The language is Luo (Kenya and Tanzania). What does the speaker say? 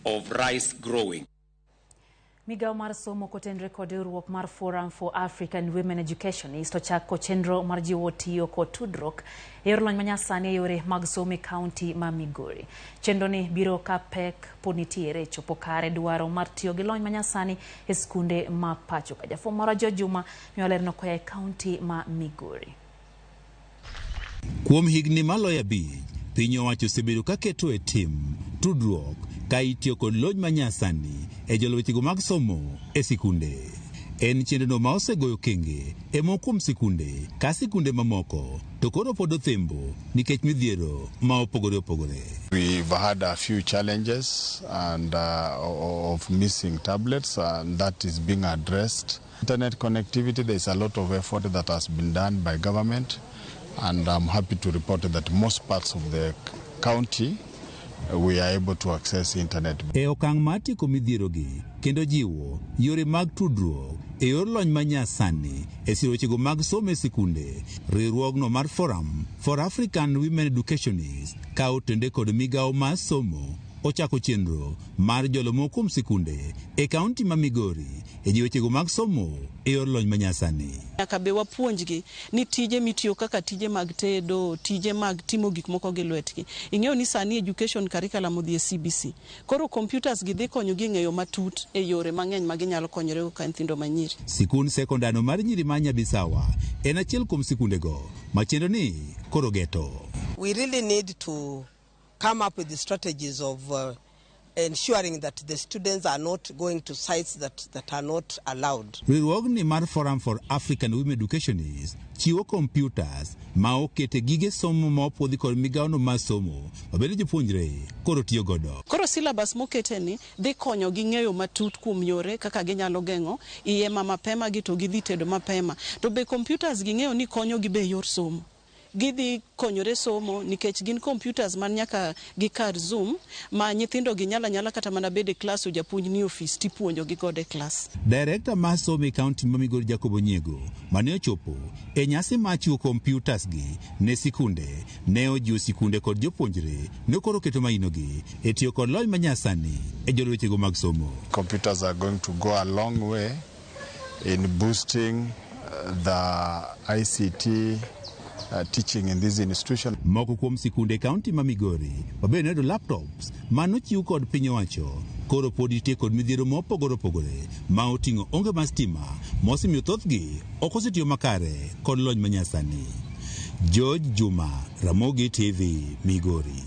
of rice growing. Migawo mar somo kotenre kod riwruok mar Forum for African Women Educationists ochako chenro mar jiwo tiyo kod tudruok e yor lony manyasani e yore mag somo e kaunti ma Migori. Chenro ni biro ka pek pod nitiere chopo kare dwaro mar tiyo gi lony manyasani e skunde ma pacho ka. Jafwambo marwa George Juma miyo lerno koa e kaunti ma Migori. Kuom higni maloyo 5, piny owacho osebedo ka keto e tim tudruok ka itiyo kod lony manyasani e jolo wechego mag somo e sikunde. En chenrono ma osegoyo kenge e moko kuom sikunde ka sikunde mamoko to koro pod othembo nikech midhiero ma opogore opogore. We've had a few challenges and of missing tablets, and that is being addressed. Internet connectivity, there is a lot of effort that has been done by government, and I'm happy to report that most parts of the county we are able to access internet. E okang' mar tieko midhierogi kendo jiwo yore mag tudruok e yor lony manyasani e siro wechego mag somo e sikunde, riwruogno mar Forum for African Women Educationists ka otende kod migawo mar somo ochako chenro mar jolo moko kuom sikunde e kaunti ma Migori e jiwo wechego mag somo e yor lony manyasani. Nyaka be wapuonjgi ni tije mitiyo kaka tije mag tedo, tije mag timo gik moko gi lwetgi. Ing'eyo ni sani education curriculum odhi e CBC. Koro computers gi dhi konyogi ng'eyo matut e yore mang'eny ma ginyalo konyorego ka nyithindo manyiri. Sikund sekondar mar nyiri ma Nyabisawa en achiel kuom sikundego ma chenro ni koro geto. We really need to come up with the strategies of ensuring that the students are not going to sites that are not allowed. Riwruogni mar Forum for African Women Educationists chiwo computers ma okete gige somo ma opuodhi kod migawono mar somo ma bende jopuonjre koro tiyo godo. Koro syllabus mokete ni dhi konyogi ng'eyo matut kuom yore kaka ginyalo geng'o iye ma mapema gi to gidhi tedo mapema. To be computers gi ng'eyo ni konyogi be e yor somo. Gidhi konyore somo nikech gin computers man nyaka gi kar Zoom ma nyithindo gi nyalo anyala kata mana bedo e klas to japuonj ni ofis tipuonjo gi godo e klas. Director mar somo e kaunti ma Migori Jacob Onyiego mane ochopo e nyasi mar chiwo computers gi ne sikunde ne ojiwo sikunde kod jopuonjre ne koro keto mainogi e tiyo kod lony manyasani e jolo wechego mag somo. Computers are going to go a long way in boosting the ICT teaching in this institution. Moko kuom sikunde e kaunti ma Migori mabende noyudo laptops manochiw kod piny owacho koro pod nitie kod midhiero mopogore opogore ma oting'o onge mar stima mosemiyo thothgi ok osetiyo makare kod lony manyasani. George Juma, Ramogi TV, Migori.